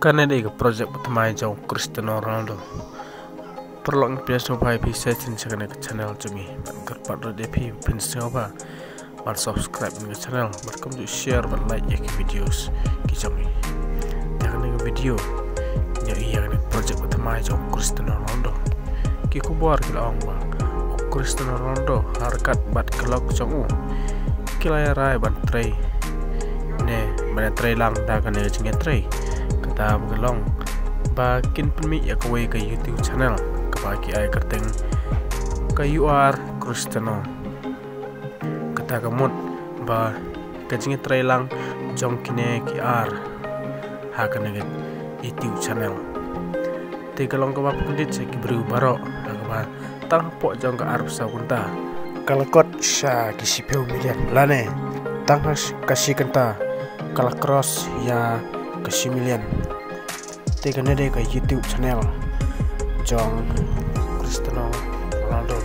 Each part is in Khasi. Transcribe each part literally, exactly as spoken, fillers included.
Kane dei ka project ba thymmai jong Cristiano Ronaldo. Paralok, ngi pdiang sngewbha ïa phi sha kane ka channel jong ngi. Ban kyrpad ruh ïa phi phin sngewbha ban subscribe ïa ka channel, bad kumjuh share bad like ïa ki videos ki jong ngi. Te kane ka video ngi ïa kane ka project ba thymmai jong Cristiano Ronaldo. Ki khubor ki la ong ba u Cristiano Ronaldo ha ryngkat bad ka lok jong u ki la ïa rai ban trei ne ban ïa trei lang da kane ka jingïatrei. Kata ba ka long ba kin pynmih ïa kawei ka YouTube channel kaba ki ai kyrteng ka U R Cristiano. Kata ka mut ba ka jingïatrei lang jong kine ki ar ha kane ka YouTube channel. Te ka long kaba pynkyndiat sha ki briew baroh ha kaba tang hapoh jong ka arphew saw kynta ka la kot sha ki shiphew million, lane tang ha ka shi kynta ka la cross ïa ka shi million. Te kane dei ka YouTube channel jong Cristiano Ronaldo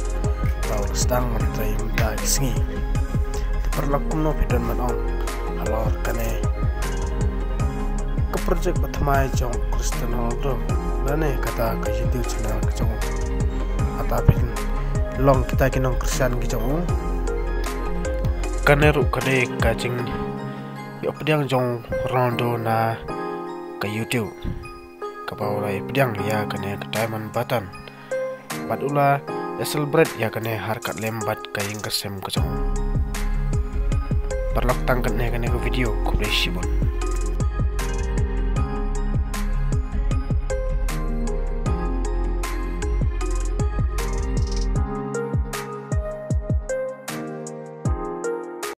ba u sdang ban trei mynta ki sngi. Te paralok, kumno phi don ban ong halor kane ka project ba thymmai jong Cristiano Ronaldo lane kata ka YouTube channel ka jong u? Hata phin long kita ki nongkyrshan ki jong u? Kane ruh ka dei ka jingïoh pdiang jong Ronaldo na ka YouTube, kaba u la ïa pdiang ïa kane ka diamond button bad u la ïa celebrate ïa kane ha ryngkat lem bad ka ïing ka sem ka jong u. Paralok, tang katne kane ka video. Khublei shibun.